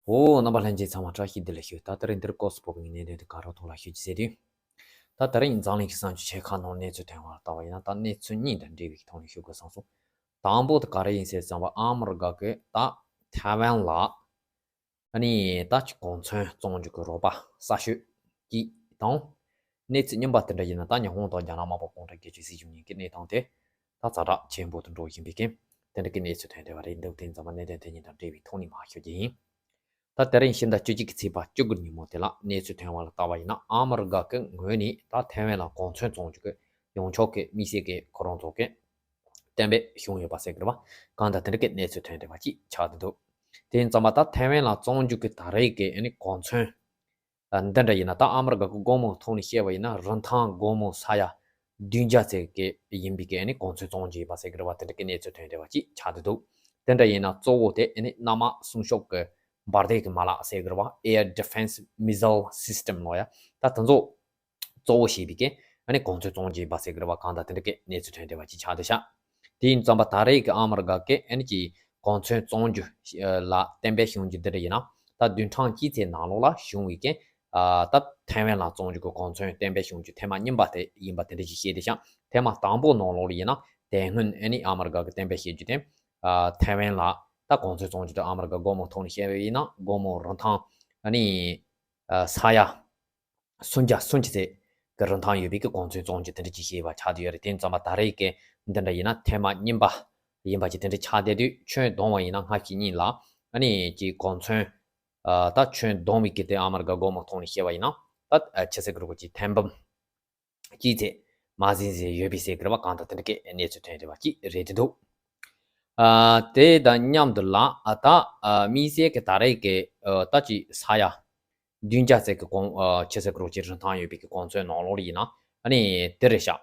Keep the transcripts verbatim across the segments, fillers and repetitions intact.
འོ། རྣམ་པ་ལྷན་རྒྱས་ཚང་མ་བཀྲ་ཤིས་བདེ་ལེགས་ཞུ། ད་ལྟ་རིང་འདིར་ཀོ་སི་པོ་གི་གནད་དོན་དེ་ག་རོ་ཐོག་ལ་ཞུ་རྒྱུ་ཟེར་དུས། ད་ལྟ་རིང་འཛམ་གླིང་གི་གསར་འགྱུར་ཆེ་ཁག་ནང་གནས་ཚུལ་ཐོན་པ་ལ་ལྟ་བ་ཡིན་ན། ད་གནས་ཚུལ་གཉིས་དང་འབྲེལ་བའི་ཐོག་ནས་ཞུ་དགོས་བསམ་སོང་། དང་པོ་དེ་ག་རེ་ཡིན་ཟེར་ཙམ་པ། ཨ་མི་རི་ཀ་གི་ད་ཐའེ་ཝན་ལ་ཨ་ནི་ད་ཅིག་གོ་མཚོན་བཙོང་རྒྱུ་གི་རོགས་པ་གསར་ཤོས་ཀྱིས་དང་། གནས་ཚུལ་རྙིང་པ་དེ་འདྲ་ཡིན་ན། ད་ཉི་ཧོང་དང་རྒྱ་ནག་དམར་པོ་གུང་ཁྲན་སྒེར་གཅོད་སྲིད་གཞུང་གཉིས་ཀྱི་གནས་སྟངས་དེ་ད་ཛ་དྲག་ཆེན་པོ་དུ་འགྲོ་བཞིན་པའི་རྐྱེན་དེ་འདྲ་གི་གནས་ཚུལ་ཐོན་བསྡད་པ་རེད། འདུག་དེ་ཙམ་པ་གནད་དོན་དེ་གཉིས་དང་འབྲེལ་བའི་ཐོག་ནས་མར་ཞུ་རྒྱུ་ཡིན། ད་དེ་རིང་ཕྱི་ཟླ་བཅུ་གཅིག་གི་ཚེས་པ་བཅུ་དགུ་ཉིན་མོ་དེ་ལ་གནས་ཚུལ་ཐོན་པ་ལ་ལྟ་བ་ཡིན་ན། ཨ་མི་རི་ཀ་གི་ངོས་ནས་ད་ཐའེ་ཝན་ལ་གོ་མཚོན་བཙོང་རྒྱུ་གི་ཡོངས་ཁྱབ་ཀྱི་དམིགས་བསལ་གྱི་ཁོ་རང་ཚོ་གི་གཏན་འབེབས་བྱུང་ཡོད་པ་ཟེར་གྱི་རེད་པ། གང་ལྟར་དེ་འདྲ་གི་གནས་ཚུལ་ཐོན་བསྡད་པ་ཅིག་ཆགས་བསྡད་འདུག་དེ་ཡིན་ཙམ་པ་ད་ཐའེ་ཝན་ལ་བཙོང་རྒྱུ་གི་ད་རེས་ཀྱི་ཨ་ནི་གོ་མཚོན་ཨ་འདི་འདྲ་ཡིན་ན། ད་ཨ་མི་རི་ཀ་གི་སྒོར་མོ་ཐོག་ནས་བཤད་པ་ཡིན་ན། རིན་ཐང་སྒོར་མོ་ས་ཡ་བདུན་བརྒྱ་ཙམ་གྱི་ཡིན་པའི་གི་ཨ་ནི་གོ་མཚོན་བཙོང་རྒྱུ་ཡིན་པ་ཟེར་གྱི་རེད་པ། དེ་འདྲ་གི་གནས་ཚུལ་ཐོན་བསྡད་པ་ཅིག་ཆགས་བསྡད་འདུག་དེ་འདྲ་ཡིན་ན་གཙོ་བོ་དེ་ཨ་ནི་གནམ་དམག་སྲུང་སྐྱོབ་ཀྱི་འབར་མདེལ་གྱི་མ་ལག་ཟེར་གྱི་རེད་པ། Air Defense Missile System ལབ་ཡ། ད་དེ་ཚོ་གཙོ་བོ་བྱས་པའི་གི་ཨ་ནི་གོ་མཚོན་བཙོང་རྒྱུ་ཡིན་པ་ཟེར་གྱི་རེད་པ། གང་ལྟར་དེ་འདྲ་གི་གནས་ཚུལ་ཐོན་བསྡད་པ་ཅིག་ཆགས་བསྡད་ཤག་དེ་ཡིན་ཙམ་པ་ད་རེས་ཀྱི་ཨ་མི་རི་ཀ་གི་ཨ་ནི་ཀྱི་གོ་མཚོན་བཙོང་རྒྱུ་ལ་གཏན་འབེབས་བྱུང་རྒྱུ་འདི་འདྲ་ཡིན་ན། ད་བདུན་ཕྲག་གཅིག་ཙམ་ནང་ལོགས་ལ་བྱུང་བའི་གི་ཨ་ད་ཐའེ་ཝན་ལ་བཙོང་རྒྱུ་གི་གོ་མཚོན་གཏན་འབེབས་བྱུང་རྒྱུ་ཐེངས་མ་གཉིས་པ་དེ་ཡིན་པ་དེ་འདྲ་ཞིག་བཤད་བསྡད་ཤག་ཐེངས་མ་དང་པོ་ནང་ལོགས་ལ་ཡིན་ན། དེ་སྔོན་ཨ་ནི་ཨ་མི་རི་ཀ་གི་གཏན་འབེབས་བྱེད་རྒྱུ་དེ། ཨ་ཐའེ་ཝན་ལ་ད་གོ་མཚོན་བཙོང་རྒྱུ་དེ་ཨ་མི་རི་ཀ་སྒོར་མོ་ཐོག་ནས་བཤད་པ་ཡིན་ན། སྒོར་མོ་རིན་ཐང་ཨ་ནི་ཨ་ས་ཡ་སུམ་བརྒྱ་སུམ་ཅུ་ཙམ་གི་རིན་ཐང་ཡོད་པའི་གི་གོ་མཚོན་བཙོང་རྒྱུ་དེ་འདྲ་ཅིག་བྱས་པ་ཆགས་བསྡད་ཡོད་རེད། དེ་ཙམ་པ་ད་རེས་ཀྱི་འདི་འདྲ་ཡིན་ན་ཐེངས་མ་གཉིས་པ་ཡིན་པ་ཅིག་དེ་འདྲ་ཆགས་བསྡད་དུས། ཁྱོན་བསྡོམས་པ་ཡིན་ན་སྔ་ཕྱི་གཉིས་ལ་ཨ་ནི་ཀྱི་གོ་མཚོན་ཨ་ད་ཁྱོན་བསྡོམས་པའི་གི་དེ་ཨ་མི་རི་ཀ་སྒོར་མོ་ཐོག་ནས་བཤད་པ་ཡིན་ན། ད་ཨ་ཆི་ཟེར་གི་རེད་གོ། ཀྱི་ཐེར་འབུམ་གཅིག་ཙམ་མ་ཟིན་ཟིན་ཡོད་པའི་ཟེར་གི་རེད་པ། གང་ལྟར་དེ་འདྲ་གི་གནས་ཚུལ་ཐོན་བསྡད་པ་ཅིག་རེད་དེ་འདུག་ཨ་དེ་དང་མཉམ་དུ་ལ་ཨ་ད་ཨ་དམིགས་བསལ་གྱི་ད་རེས་ཀྱི་ཨ་ད་ཅིག་ས་ཡ་བདུན་བརྒྱ་ཙམ་གྱི་གོང་ཨ་ཆི་ཟེར་གི་རེད་གོ། ཀྱི་རིན་ཐང་ཡོད་པའི་གི་གོ་མཚོན་ནང་ལོགས་ལ་ཡིན་ན། ཨ་ནི་དེ་རེད་ཤག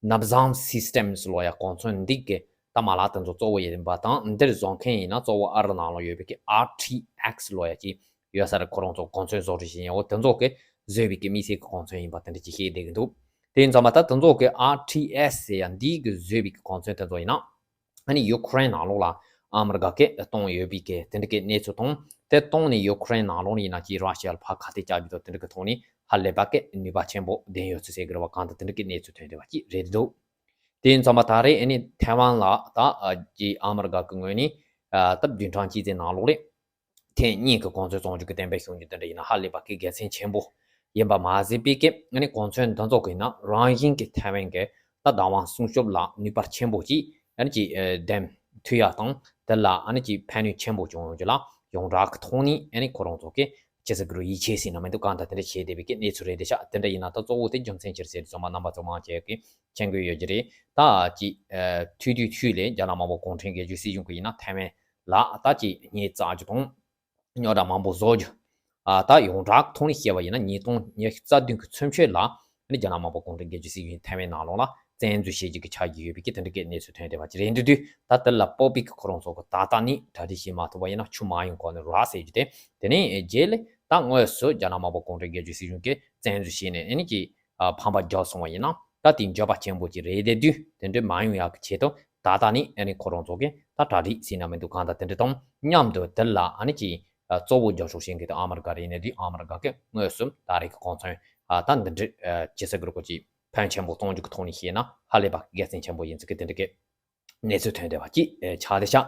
Nabzam Systems ལབ་ཡ་གོ་མཚོན་འདི་གི་ད་མ་ལག་དེ་ཚོ་གཙོ་བོ་ཡིན་པ་དང་། འདིར་བཟོ་མཁན་ཡིན་ན་གཙོ་བོ་ཨ་རི་ནང་ལ་ཡོད་པའི་གི་ཨར་ཊི་ཨེག་སི་ལབ་ཡ་ཅིག་ཡོད་ས་རེད། ཁོ་རང་ཚོ་གོ་མཚོན་བཟོ་རིགས་ཤིག་ཡིན། འོ་དེ་ཚོ་གི་བཟོས་པའི་གི་དམིགས་བསལ་གི་གོ་མཚོན་ཡིན་པ་དེ་འདྲ་ཅིག་བཤད་བསྡད་ཀྱི་འདུག་དེ་ཡིན་ཙམ་པ་ད་དེ་ཚོ་གི་ཨར་ཊི་ཨེག་སི་ཟེར་ཡ་འདི་གི་བཟོས་པའི་གི་གོ་མཚོན་དེ་ཚོ་ཡིན་ན། ཨ་ནི་ཡུ་ཁུ་རེན་ནང་ལོགས་ལ་ཨ་མི་རི་ཀ་གིས་བཏང་ཡོད་པའི་གི་དེ་འདྲ་གི་གནས་ཚུལ་དང་། དེ་བཏང་ནས་ཡུ་ཁུ་རེན་ནང་ལོགས་ནས་ཡིན་ན་ཅིག་ར་ཤི་ཡ་ལ་ཕར་ཁ་གཏད་བཅག་རྒྱུ་དང་། དེ་འདྲ་གི་ཐོག་ནས་ཧ་ལས་པ་གི་ནུས་པ་ཆེན་པོ་ལྡན་ཡོད་ཚུལ་ཟེར་གི་རེད་པ། གང་ལྟར་དེ་འདྲ་གི་གནས་ཚུལ་ཐོན་བསྡད་པ་ཅིག་རེད་འདུག་དེ་ཡིན་ཙམ་པ་ད་རེས་ཨ་ནི་ཐའེ་ཝན་ལ་ད་ཨ་ཅིག་ཨ་མི་རི་ཀ་གི་ངོས་ནས་ཨ་ད་བདུན་ཕྲག་གཅིག་ཙམ་ནང་ལོགས་ལ་ཐེངས་གཉིས་ཀྱི་གོ་མཚོན་བཙོང་རྒྱུ་གི་གཏན་འབེབས་བྱུང་རྒྱུ་དེ་འདྲ་ཡིན་ན་ཧ་ལས་པ་གི་དགེ་མཚན་ཆེན་པོ་ཡིན་པ་མ་ཟད་པའི་གི་ཨ་ནི་གོ་མཚོན་འདི་ཚོ་གི་ཡིན་ན་རང་བཞིན་གི་ཐའེ་ཝན་གི་ད་བདག་དབང་སྲུང་སྐྱོབ་ལ་ནུས་པ་ཆེན་པོ་ཅིག་ཨ་ནི་ཅིག་ཨ་ལྡན་ཐུབ་ཡ་དང་། དེ་ལ་ཨ་ནི་ཅིག་ཕན་ནུས་ཆེན་པོ་བྱུང་ཡོང་རྒྱུ་ལ་ཡོངས་གྲགས་ཀྱི་ཐོག་ནས་ཨ་ནི་ཁོ་རང་ཚོ་གི་ཅི་ཟེར་གི་རེད། ཡིད་ཆེས་ཟེར་ན་མི་འདུག་གང་ལྟར་དེ་འདྲ་བྱས་བསྡད་པའི་གི་གནས་ཚུལ་རེད་བསྡད་ཤག་དེ་འདྲ་ཡིན་ན་ད་གཙོ་བོ་དེ་རྒྱུ་མཚན་ཅི་རེད་ཟེར་དུས་ཙམ་པ་རྣམ་པ་ཚོ་མང་ཆེ་གིས་མཁྱེན་གྱི་ཡོད་ཀྱི་རེད། ད་ཅིག་ཨ་ཐུག་དུས་ཐུག་ལས་རྒྱ་ནག་དམར་པོ་གུང་ཁྲན་སྒེར་གཅོད་སྲིད་གཞུང་གི་ཡིན་ན་ཐའེ་ཝན་ལ་ད་ཅིག་ཉེས་བཙག་རྒྱུ་དང་རྙོག་དྲ་མང་པོ་བཟོ་རྒྱུ། ཨ་ད་ཡོངས་གྲགས་ཐོག་ནས་བཤད་པ་ཡིན་ན་ཉིས་སྟོང་ཉི་ཤུ་རྩ་བདུན་གི་ཚུན་ཆད་ལ་ནི་རྒྱ་ནག་དམར་པོ་གུང་ཁྲན་སྒེར་གཅོད་སྲིད་གཞུང་ཐའེ་ཝན་ནང་ལོགས་ལ་བཙན་འཛུལ་བྱེད་རྒྱུ་གི་ཆགས་ཀྱི་ཡོད་པའི་གི་དེ་འདྲ་གི་གནས་ཚུལ་ཐོན་བསྡད་པ་ཅིག་རེད་འདུག་དུས་ད་དེ་ལ་སྤོབས་པའི་གི་ཁོ་རང་ཚོ་གི་ད་ལྟ་ནི་གྲ་སྒྲིག་བྱས་མ་ཐུབ་པ་ཡིན་ན་ཆུ་མ་ཡོང་གོང་ནས་རག་ཟེར་རྒྱུ་དེ། དེ་ནས་རྗེས་ལ་ད་དངོས་སུ་རྒྱ་ནག་དམར་པོ་གུང་ཁྲན་སྒེར་གཅོད་སྲིད་གཞུང་གིས་བཙན་འཛུལ་བྱས་ནས་ཨ་ནི་ཅིག་ཨ་ཕམ་པ་རྒྱག་སོང་བ་ཡིན་ན། ད་དེ་འགྱོད་པ་ཆེན་པོ་ཅིག་རེད་བསྡད་དུས། དེ་འདྲ་མ་ཡོང་ཡག་གི་ཆེད་དུ་ད་ལྟ་ནི་ཨ་ནི་ཁོ་རང་ཚོ་གིས་ད་གྲ་སྒྲིག་ཟེར་ན་མི་འདུག་གང་ལྟར་དེ་འདྲ་དང་མཉམ་དུ་དེ་ལ་ཨ་ནི་ཅིག་ཨ་གཙོ་བོ་རྒྱབ་སྐྱོར་བྱེད་མཁན་དེ་ཨ་མི་རི་ཀ་རེད་ནས་དུས། ཨ་མི་རི་ཀ་གིས་དངོས་སུ་ད་རེས་ཀྱི་གོ་མཚོན་ཨ་ད་འདི་འདྲ་ཨ་ཅི་ཟེར་གི་རེད་གོ། ཅིག་ཕན་ཆེན་པོ་གཏོང་རྒྱུ་གི་ཐོག་ནས་བཤད་ན་ཧ་ལས་པ་དགེ་མཚན་ཆེན་པོ་ཡིན་ཚུལ་གྱི་དེ་འདྲ་གི་གནས་ཚུལ་ཐོན་བསྡད་པ་ཅིག་ཨེ་ཆགས་བསྡད་ཤག་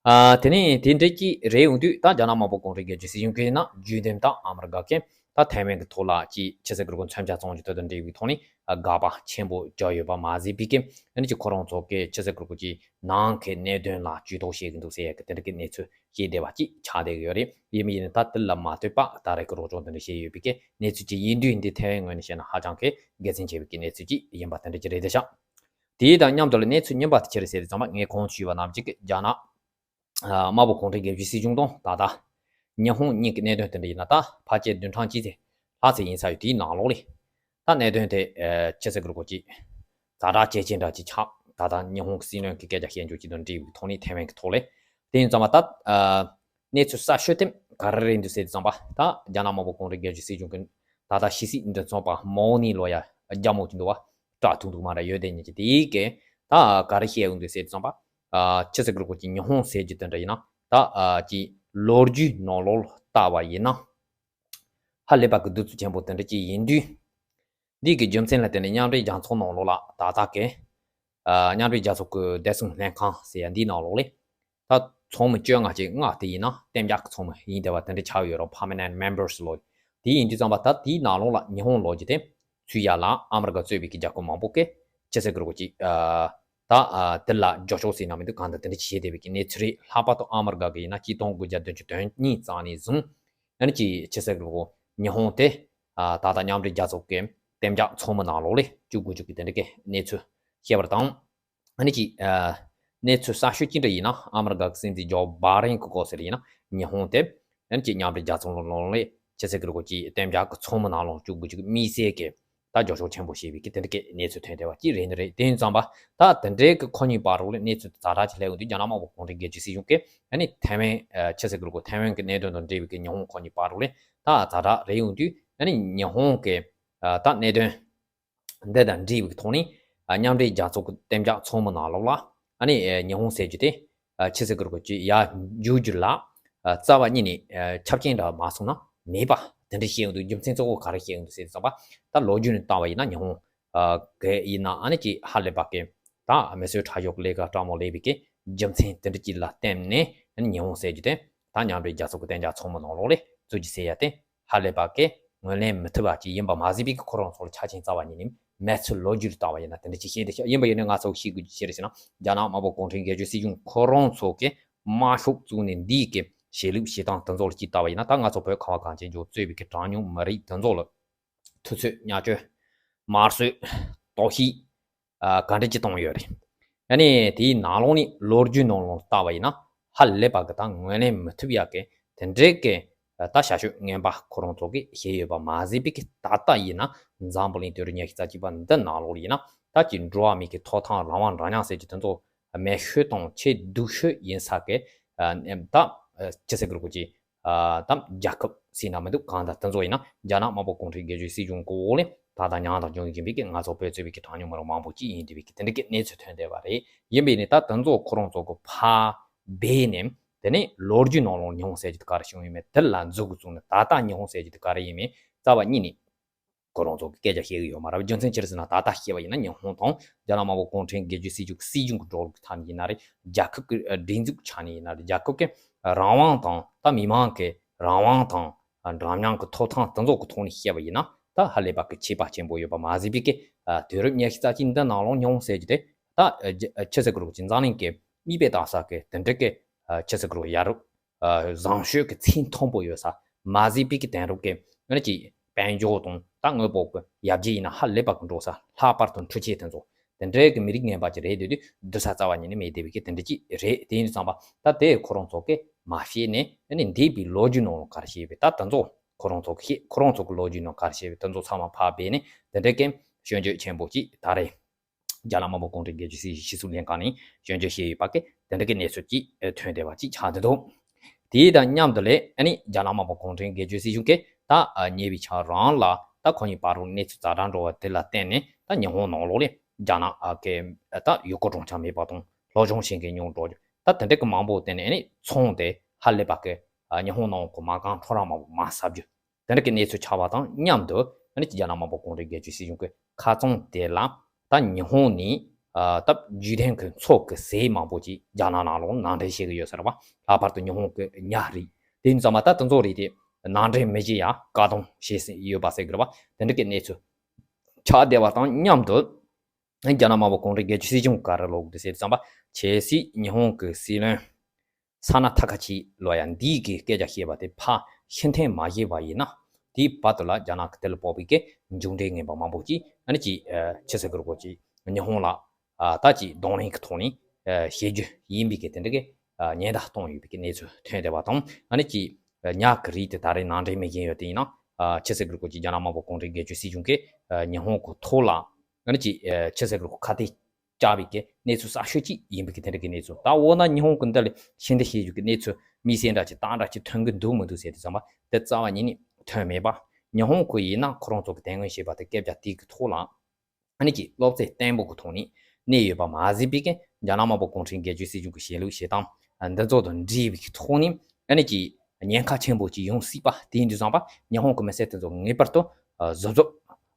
ཨ་དེ་ནས་དེ་འདྲ་ཅིག་རེད་ཡོང་དུས། ད་རྒྱ་ནག་དམར་པོ་གུང་ཁྲན་སྒེར་གཅོད་སྲིད་གཞུང་གིས་ན་རྒྱུན་ལྡན་ད་ཨ་མི་རི་ཀ་གིས་ད་ཐའེ་ཝན་གྱི་ཐོག་ལ་ཅིག་ཅི་ཟེར་གི་རེད་གོ། མཚོན་ཆ་བཙོང་རྒྱུ་དེ་དང་འབྲེལ་བའི་ཐོག་ནས་ཨ་དགག་པ་ཆེན་པོ་བརྒྱབ་ཡོད་པ་མ་ཟད་པའི་གི་ཨ་ནི་ཅིག་ཁོ་རང་ཚོ་གིས་ཅི་ཟེར་གི་རེད་གོ། ཅིག་ནང་གི་གནད་དོན་ལ་ཇུས་གཏོགས་བྱེད་ཀྱི་འདུག་ཟེར་ཡ་གི་དེ་འདྲ་གི་གནས་ཚུལ་བཤད་བསྡད་པ་ཅིག་ཆགས་བསྡད་ཀྱི་ཡོད་རེད། ཡིན་མིན་ཡིན་ན་ད་དེ་ལ་མ་ལྟོས་པ་ད་རེས་ཀྱི་རོགས་སྐྱོར་འདི་འདྲ་བྱས་ཡོད་པའི་གི་གནས་ཚུལ་ཅིག་ཡིན་དུས། འདི་ཐའེ་ཝན་ངོས་ནས་བཤད་ན་ཧ་ཅང་གི་དགེ་མཚན་ཆེ་བའི་གི་གནས་ཚུལ་ཅིག་ཡིན་པ་དེ་འདྲ་ཅིག་རེད་བསྡད་ཤག་དེ་དང་མཉམ་དུ་ལ་གནས་ཚུལ་རྙིང་པ་དེ་ཅི་རེད་ཟེར་དུས་ཙམ་པ། ངས་གོང་དུ་ཞུས་པ་ནང་བཞིན་གྱི་རྒྱ་ནག་ཨ་དམར་པོ་གུང་ཁྲན་སྒེར་གཅོད་སྲིད་གཞུང་དང་ད་ལྟ་ཉི་ཧོང་གཉིས་ཀྱི་གནད་དོན་དེ་འདྲ་ཡིན་ན། ད་ཕལ་ཆེར་བདུན་ཕྲག་གཅིག་ཙམ་ལྷག་ཙམ་ཡིན་ས་ཡོད། དེའི་ནང་ལོགས་ལ་ད་གནད་དོན་དེ་ཨ་ཅི་ཟེར་གི་རེད་གོ། ཅིག་ཛ་དྲག་ཇེ་ཆེ་འདྲ་ཅིག་ཆགས། ད་ལྟ་ཉི་ཧོང་གི་སྲིད་བློན་གྱིས་སྐད་ཆ་བཤད་རྒྱུ་ཅིག་དང་འབྲེལ་བའི་ཐོག་ནས་ཐའེ་ཝན་གྱི་ཐོག་ལ། དེ་ཡིན་ཙམ་པ་ད་ཨ་གནས་ཚུལ་གསར་ཤོས་དེ་ག་རེ་རེད་འདུག་ཟེར་དུས་ཙམ་པ། ད་རྒྱ་ནག་དམར་པོ་གུང་ཁྲན་སྒེར་གཅོད་སྲིད་གཞུང་གི་ད་ལྟ་ཕྱི་སྲིད་མགྲིན་ཚབ་པ་མའོ་ནི་ལབ་ཡ་རྒྱ་མོ་ཅིག་འདུག་པ། སྐྲ་ཐུང་ཐུང་མ་ར་ཡོད་དེ་ཉིད་ཀྱི་དེ་གིས་ད་ག་རེ་བཤད་ཡོང་འདུག་ཟེར་དུས་ཙམ་པ། ཨ་ཅི་ཟེར་གི་རེད་གོ། ཅིག་ཉི་ཧོང་ཟེར་རྒྱུ་དེ་འདྲ་ཡིན་ན་ད་ཨ་ཅིག་ལོ་རྒྱུས་ནང་ལོགས་ལ་ལྟ། ལྟ་བ་ཡིན་ན། ཧ་ལས་པ་གི་གདེང་ཚོད་ཆེན་པོ་དེ་འདྲ་ཅིག་ཡིན་དུས། འདི་གི་རྒྱུ་མཚན་ལ་བརྟེན་ནས་མཉམ་འབྲེལ་རྒྱལ་ཚོགས་ནང་ལོགས་ལ་ད་ལྟ་གི་ཨ་མཉམ་འབྲེལ་རྒྱལ་ཚོགས་ཀྱི་བདེ་སྲུང་ལྷན་ཁང་ཟེར་ཡ་འདིའི་ནང་ལོགས་ལས། ད་ཚོགས་མི་བཅོ་ལྔ་ཅིག་ལྔ་དེ་ཡིན་ན་གཏན་འཇགས་ཀྱི་ཚོགས་མི་ཡིན་བསྡད་པ་དེ་འདྲ་ཆགས་ཡོད་རེད། Permanent Members ལོ། དེ་ཡིན་དུས་ཙམ་པ་ད་དེའི་ནང་ལོགས་ལ་ཉི་ཧོང་ལོ་རྒྱུས་དེ་ཚུད་ཡ་ལ་ཨ་མི་རི་ཀ་གཙོས་པའི་གི་རྒྱལ་ཁབ་མང་པོ་གིས་ཅི་ཟེར་གི་རེད་གོ་ཅིག་ཨ་ད་ཨ་དེ་ལ་འཇོག་ཆོག་ཟེར་ན་མི་འདུག་གང་ལྟར་དེ་འདྲ་བྱས་བསྡད་པའི་གི་གནས་ཚུལ་རེད། ལྷག་པར་དུ་ཨ་མི་རི་ཀ་གི་ཡིན་ན་གཅིག་སྟོང་དགུ་བརྒྱ་བདུན་ཅུ་དོན་གཉིས་ཙམ་ནས་བཟུང་ཨ་ནི་ཅིག་ཅི་ཟེར་གི་རེད་གོ་ཉི་ཧོང་དེ་ཨ་ད་ལྟ་མཉམ་འབྲེལ་རྒྱལ་ཚོགས་ཀྱི་གཏན་འཇགས་ཚོགས་མི་ནང་ལོགས་ལས་བཅུག་དགོས་བཅུག་གི་དེ་འདྲ་གི་གནས་ཚུལ་བཤད་པ་དང་། ཨ་ནི་ཅིག་ཨ་གནས་ཚུལ་གསར་ཤོས་ཅི་འདྲ་ཡིན་ན་ཨ་མི་རི་ཀ་གི་སྲིད་འཛིན་ཇོ་བྷའི་ཌེན་གི་སྐོར་ཟེར་ཡིན་ན་ཉི་ཧོང་དེ་ཨ་ནི་ཅིག་མཉམ་འབྲེལ་རྒྱལ་ཚོགས་ནང་ལོགས་ལས་ཅི་ཟེར་གི་རེད་གོ་ཅིག་གཏན་འཇགས་ཀྱི་ཚོགས་མི་ནང་ལོགས་བཅུག་དགོས་བཅུག་གི་དམིགས་བསལ་གི་ད་རྒྱབ་སྐྱོར་ཆེན་པོ་བྱས་པའི་གི་དེ་འདྲ་གི་གནས་ཚུལ་ཐོན་བསྡད་པ་ཅིག་རེད་ནི་རེད། དེ་ཡིན་ཙམ་པ་ད་དེ་འདྲའི་གི་ཁོ་གཉིས་བར་རོགས་ལས་གནས་ཚུལ་ཛ་དྲག་ཅིག་སླེབས་ཡོང་དུས་རྒྱ་ནག་དམར་པོ་གུང་ཁྲན་སྒེར་གཅོད་སྲིད་གཞུང་གིས་ཨ་ནི་ཐའེ་ཝན་ཨ་ཅི་ཟེར་གི་རེད་གོ་ཐའེ་ཝན་གི་གནད་དོན་དང་འབྲེལ་བའི་གི་ཉི་ཧོང་ཁོ་གཉིས་བར་རོགས་ལས་ད་ཛ་དྲག་རེད་ཡོང་དུས་ཨ་ནི་ཉི་ཧོང་གི་ཨ་ད་གནད་དོན་འདི་དང་འབྲེལ་བའི་ཐོག་ནས་ཨ་མཉམ་འབྲེལ་རྒྱལ་ཚོགས་ཀྱི་གཏན་འཇགས་ཚོགས་མི་ནང་ལོགས་ལ་ཨ་ནི་ཨ་ཉི་ཧོང་ཟེར་རྒྱུ་དེ་ཨ་ཕྱི་སྲིད་ཀྱི་རོགས་སྐྱོར་ཡར་འཇུག་རྒྱུ་ལ་ཨ་རྩ་བ་ཉིད་ནས་ཨ་ཆ་རྐྱེན་འདྲ་མ་སོང་ན་མེད་པ་དེ་འདྲ་བཤད་ཡོང་དུས་རྒྱུ་མཚན་གཙོ་བོ་ག་རེ་བཤད་ཡོང་དུས་ཟེར་དུས་ཙམ་པ་ད་ལོ་རྒྱུས་ནས་བལྟས་པ་ཡིན་ན་ཉི་ཧོང་ཨ་གི་ཡིན་ན་ཨ་ནི་ཅིག་ཧ་ལས་པ་གི་ད་མི་གསོད་ཁྲག་སྦྱོར་གྱི་ལས་ཀ་སྤྲང་མོ་ལས་པའི་གི་རྒྱུ་མཚན་དེ་འདྲ་ཅིག་ལ་བརྟེན་ནས་ཨ་ནི་ཉི་ཧོང་ཟེར་རྒྱུ་དེ་ད་མཉམ་འབྲེལ་རྒྱལ་ཚོགས་ཀྱི་གཏན་འཇགས་ཚོགས་མི་ནང་ལོགས་ལས་བཙུགས་རྒྱུ་ཟེར་ཡ་དེ། ཧ་ལས་པ་གིས་ངོས་ལེན་མི་ཐུབ་པ་ཅིག་ཡིན་པ་མ་ཟད་པའི་ཁོ་རང་ཚོ་ལ་ཆ་རྐྱེན་རྩ་བ་ཉིད་ནས་མེད་ཚུལ་ལོ་རྒྱུས་ལ་བལྟས་པ་ཡིན་ན་དེ་འདྲ་ཅིག་བཤད་དེ་ཤག་ཡིན་པ་ཡིན་ན་ང་ཚོ་ཤེས་དགོས་རྒྱུ་ཅི་རེད་ཟེར་ན། རྒྱ་ནག་དམར་པོ་གུང་ཁྲན་སྒེར་གཅོད་སྲིད་གཞུང་ཁོ་རང་ཚོ་གིས་དམར་ཤོག་བཙུགས་ནས་འདིའི་གི་བྱེད་ལུགས་བྱེད་སྟངས་དེ་ཚོ་ལ་ཅིག་བལྟས་པ་ཡིན་ན། ད་ང་ཚོ་བོད་ཁ་བ་གངས་ཅན་ལྗོངས་གཙོས་པའི་གི་གྲངས་ཉུང་མི་རིགས་དེ་ཚོ་ལ་དུས་ཚོད་ཉེས་སྤྱོད་དམར་གསོད་གཏོར་བཤིག་ཨ་ག་འདྲ་ཅིག་བཏང་ཡོད་རེད། ཨ་ནི་དེའི་ནང་ལོགས་ནས་ལོ་རྒྱུས་ནང་ལོགས་བལྟས་པ་ཡིན་ན་ཧ་ལས་པ་གི་ད་ངོས་ལེན་མི་ཐུབ་ཡག་གི་དེ་འདྲའི་གི་ད་བྱ་སྤྱོད་ངན་པ་ཁོ་རང་ཚོ་གིས་བྱས་ཡོད་པ་མ་ཟད་པའི་གི་ད་ལྟ་ཡིན་ན་འཛམ་བུ་གླིང་དུས་རབས་ཉི་ཤུ་རྩ་གཅིག་པ་འདི་ནང་ལོགས་ཡིན་ན་ད་ཀྱི་འགྲོ་བ་མིའི་གི་ཐོབ་ཐང་རང་དབང་འདྲ་མཉམ་ཟེར་གྱི་དེ་ཚོ་མེད་ཤོས་དང་ཆེས་སྡུག་ཤོས་ཡིན་ས་གི་ད་ཅི་ཟེར་གི་རེད་གོ་ཅི། ཨ་དམ་རྒྱལ་ཁབ་ཟེར་ན་མི་འདུག་གང་ལྟར་དེ་ཚོ་ཡིན་ན་རྒྱ་ནག་དམར་པོ་གུང་ཁྲན་སྒེར་གཅོད་སྲིད་གཞུང་གི་འོག་ལས་ད་ལྟ་མྱངས་དང་མྱོང་བཞིན་པའི་གི་ང་ཚོ་བོད་གཙོས་པའི་གི་གྲངས་ཉུང་མི་རིགས་མང་པོ་ཅིག་ཡིན་བསྡད་པའི་གི་དེ་འདྲ་གི་གནས་ཚུལ་ཐོན་བསྡད་པ་རེད། ཡིན་པས་ནི་ད་དེ་ཚོ་ཁོ་རང་ཚོ་གི་ཕར་སྦས་ནས་དེ་ནས་ལོ་རྒྱུས་ནང་ལོགས་ཉི་ཧོང་ཟེར་རྒྱུ་དེ་ག་རེ་བྱུང་ཡོད་མེད་དེ་ལ་འཛུལ་དགོས་བྱུང་ན་ད་ལྟ་ཉི་ཧོང་ཟེར་རྒྱུ་དེ་ག་རེ་ཡིན་མིན་རྩ་བ་ཉིད་ནས་ཁོ་རང་ཚོ་གི་སྐད་ཆ་བཤད་གི་ཡོད་མ་རེད། རྒྱུ་མཚན་ཅི་རེད་ཟེར་ན་ད་ལྟ་བཤད་པ་ཡིན་ན་ཉི་ཧོང་དང་རྒྱ་ནག་དམར་པོ་གུང་ཁྲན་སྒེར་གཅོད་སྲིད་གཞུང་གི་སྲིད་གཞུང་གི་འགྲོ་ལུགས་ཐད་ནས་ཡིན་ན་རེད། རྒྱལ་ཁབ་ཀྱི་སྒྲིག་འཛུགས་ཆ་ནས་ཡིན་ན་རེད། རྒྱལ་ཁབ་ཀྱི་རང་དབང་དང་ད་མི་མང་གི་རང་དབང་དང་འདྲ་མཉམ་གྱི་ཐོབ་ཐང་དེ་ཚོ་གི་ཐོག་ནས་བཤད་པ་ཡིན་ན་ད་ཧ་ལས་པ་གི་ཁྱད་པར་ཆེན་པོ་ཡོད་པ་མ་ཟད་པའི་གི་དུས་རབས་ཉི་ཤུ་རྩ་གཅིག་འདི་ནང་ལོགས་ཉི་ཧོང་ཟེར་རྒྱུ་དེ་ད་ཕྱི་སྲིད་ཀྱི་རོགས་ཀྱི་འཛམ་གླིང་གི་གཉིས་པའི་ཏང་ས་གི་དེ་འདྲ་གི་ཕྱི་སྲིད་ཀྱི་རོགས་ཡ་རབས། བཟང་ཤོས་ཀྱི་ཚད་མཐོན་པོ་ཡོད་ས་མ་ཟད་པའི་གི་དེང་རབས་ཀྱི་ང་ཅིག་དཔལ་འབྱོར་དང་ད་དངོས་པོ་གི་ཡར་རྒྱས་ཡིན་ན་ཧ་ལས་པ་གི་འགྲོ་ས་ལྷག་པར་དུ་འཕྲུལ་ཆས་དེ་ཚོ་དེ་འདྲའི་གི་མི་རིགས་ངན་པ་ཅིག་རེད་འདུག་དུས་སྡུག་ས་རྩ་བ་ཉིད་ནས་མེད་བསྡད་པའི་གི་དེ་འདྲ་ཅིག་རེད། དེ་ཡིན་དུས་ཙམ་པ་ད་དེ་ཁོ་རང་ཚོ་གི་མ་ཤེས་ནས་ཨ་ནི་འདས་པའི་ལོ་རྒྱུས་ནང་ལ་ག་རེ་བཤད་པའི་ད་དེ་ཚོ་ཁོ་རང་ཚོ་གི་ཤེས་ཁོ་རང་ཚོ་གི་ལོ་རྒྱུས་ནང་ག་རེ་བཤད་པའི་དེ་ཚོ་ཚང་མ་ཕར་སྦས་ནས་དེ་འདྲའི་གི་སྐྱོན་བརྗོད་ཆེན་པོ་ཅིག་ད་རེད། རྒྱ་ནག་དམར་པོ་གུང་ཁྲན་སྒེར་གཅོད་སྲིད་གཞུང་སྤྱི་ཚོགས་ལྷན་ཁང་ནས་སྐྱོན་བརྗོད་བྱས་ཡོད་པ་གི་དེ་འདྲ་གི་གནས་ཚུལ་ཅིག་ཐོན་བསྡད་པ་ཅིག་ཆགས་བསྡད་འདུག་དེ་དང་མཉམ་དུ་ལས་ཨ་ནི་རྒྱ་ནག་དམར་པོ་གུང་ཁྲན་སྒེར་གཅོད་སྲིད་གཞུང་གིས་ད་ཉེ་བའི་ཆར་རང་ལ་ད་ཁོ་གཉིས་བར་དུ་གནས་ཚུལ་ཛ་དྲག་འགྲོ་བ་དེ་ལ་བརྟེན་ནས་ད་ཉི་ཧོང་ནང་ལོགས་ལས་རྒྱ་ནག་གི་ད་ཡུལ་སྐོར་སྦྲང་ཆར་མེད་པ་དང་སློབ་སྦྱོང་བྱེད་མཁན་ཉུང་འགྲོ་རྒྱུ་ད་དེ་འདྲ་གི་མང་པོ་བརྟེན་ནས་ཨ་ནི་ཚོང་དེ་ཧ་ལས་པ་གི་ཉི་ཧོང་ནང་གི་མ་རྐང་ཁྲོམ་ར་མང་པོ་མར་ཟག་རྒྱུ། དེ་འདྲ་གི་གནས་ཚུལ་ཆགས་པ་དང་མཉམ་དུ་ཨ་ནི་རྒྱ་ནག་དམར་པོ་གུང་ཁྲན་སྒེར་གཅོད་སྲིད་གཞུང་གི་ཁ་རྩང་དེ་ལ་ད་ཉི་ཧོང་ནས་ཨ་ད་བརྒྱུད་ལྡན་གྱི་མཚོ་གི་ཟས་མང་པོ་ཅིག་རྒྱ་ནག་ནང་ལོགས་ནང་འདྲེན་བྱེད་ཀྱི་ཡོད་ཟེར་བ། ལྷག་པར་དུ་ཉི་ཧོང་གི་ཉ་རིགས་དེ་ཡིན་ཙང་མ་ད་དེ་ཚོ་རིགས་དེ་ནང་འདྲེན་མི་བྱེད་ཡ་བཀག་སྡོམ་བྱེད་སྲིད་ཡོད་པ་ཟེར་གི་རེད་བ། དེ་འདྲ་གི་གནས་ཚུལ་ཆགས་བསྡད་པ་དང་མཉམ་དུ་རྒྱ་ནག་དམར་པོ་གུང་ཁྲན་སྒེར་གཅོད་སྲིད་གཞུང་ག་རེ་ལབ་གི་འདུག་ཟེར་དུས་ཙམ་པ་གལ་སྲིད་ཉི་ཧོང་གི་སྲིད་བློན་ས་ན་ཐ་ཁ་ཆི་ལོ་ཡ་འདིའི་གི་སྐད་ཆ་བཤད་པ་དེ་ཕར་ཕྱིར་འཐེན་མ་བྱས་པ་ཡིན་ན། དེའི་བར་དུ་ལ་རྒྱ་ནག་གི་དེ་ལ་དཔག་པའི་གི་མཇུག་འབྲས་ངན་པ་མང་པོ་ཅིག་ཨ་ནི་ཅིག་ཨ་ཕྱི་སྲིད་ཀྱི་རོགས་ཅིག་ཉི་ཧོང་ལ་ཨ་ད་ཅིག་གདོང་ལེན་གྱི་ཐོག་ནས་ཨ་བྱེད་རྒྱུ་ཡིན་པའི་གི་དེ་འདྲ་གི་ཨ་ཉེན་བརྡ་གཏོང་ཡོད་པའི་གི་གནས་ཚུལ་ཐོན་བསྡད་པ་དང་། ཨ་ནི་ཅིག་ཨ་ཉ་གི་རིགས་དེ་ད་རེས་ནང་འདྲེན་མི་བྱེད་ཡོད་དེ་ཡིན་ན་ཨ་ཕྱི་སྲིད་ཀྱི་རོགས་ཅིག་རྒྱ་ནག་དམར་པོ་གུང་ཁྲན་སྒེར་གཅོད་སྲིད་གཞུང་གིས་ཨ་ཉི་ཧོང་གི་ཐོག་ལ་ཨ་ནི་ཅིག་ཨ་ཕྱི་སྲིད་ཀྱི་རོགས་ཁ་གཏད་བཅག་པའི་གི་གནས་ཚུལ་གསར་ཤོས་ཅིག་ཡིན་པའི་གི་དེ་འདྲ་གི་གནས་ཚུལ། ད་འོ་ན་ཉི་ཧོང་གི་འདི་ལ་ཕྱིར་འཐེན་བྱེད་རྒྱུ་གི་གནས་ཚུལ་དམིགས་བསལ་འདྲ་ཅིག་རྟགས་འདྲ་ཅིག་ཐོན་གི་འདུག་མི་འདུག་ཟེར་དུས་ཙམ་པ་དེ་རྩ་བ་ཉིད་ནས་ཐོན་མེད་པ། ཉི་ཧོང་གི་ཡིན་ན་ཁོ་རང་ཚོ་གི་དེ་སྔོན་བྱས་པ་དེ་སྐད་ཆ་དེ་གི་ཐོག་ལ་ཨ་ནི་ཅིག་སློབ་ཚན་བརྟན་པོ་གི་ཐོག་ནས་གནས་ཡོད་པ་མ་ཟད་པའི་གི་རྒྱ་ནག་དམར་པོ་གུང་ཁྲན་སྒེར་གཅོད་སྲིད་གཞུང་གི་བྱེད་ལུགས་བྱེད་སྟངས་འདི་ཚོ་དང་འབྲེལ་བའི་གི་ཐོག་ནས་ཨ་ནི་ཅིག་ ཉེན་ཁ་ཆེན་པོ་ཅིག་ཡོང་སྲིད་པ། དེ་ཡིན་དུས་ཙམ་པ་ཉི་ཧོང་གི་མི་སེར་དེ་ཚོ་ངེས་པར་དུ་ཨ་གཟབ་གཟབ་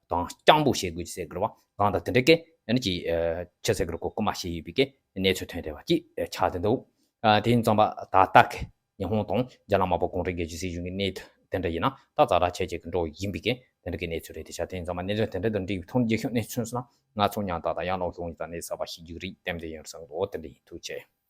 དང་སྤྱང་པོ་བྱེད་དགོས་ཀྱི་ཟེར་དགོས་པ་གང་དང་དེ་འདྲ་གི་ཨ་ནི་ཅིག་ཨ་ཆི་ཟེར་དགོས་རེད། གོ་སྐུལ་མ་བྱས་ཡོད་པའི་གི་གནས་ཚུལ་ཐོན་བསྡད་པ་ཅིག་ཆགས་བསྡད་འདུག་ཨ་དེ་ཡིན་ཙམ་པ་ད་ལྟ་གི་ཉི་ཧོང་དང་རྒྱ་ནག་དམར་པོ་གུང་ཁྲན་རྒྱལ་གཅེས་སྲིད་གཞུང་གི་གནས་ཚུལ་དེ་འདྲ་ཡིན་ན་ད་ཛ་དྲག་ཆེ་ཆེ་གི་འགྲོ་ཡིན་པའི་གི་དེ་འདྲ་གི་གནས་ཚུལ་རེད། དེ་ཆ་དེ་ཡིན་ཙམ་པ་གནས་ཚུལ་དེ་འདྲ་དང་འབྲེལ་བའི་ཐོག་རྒྱལ་ཁབ་གནས་ཚུལ་སོང་ན་ང་ཚོ་ཉང་ཏག་ཏག་ཡང་ལོག་ཤོང་ཡིན་ཙང་གནས་གསར་པ་ཤེས་རྒྱུ་རེད། དེ་འདྲ་ཡིན་བསམ་འདུག་དེ་འདྲ་ཡིན། ཐུགས་རྗེ་ཆེ།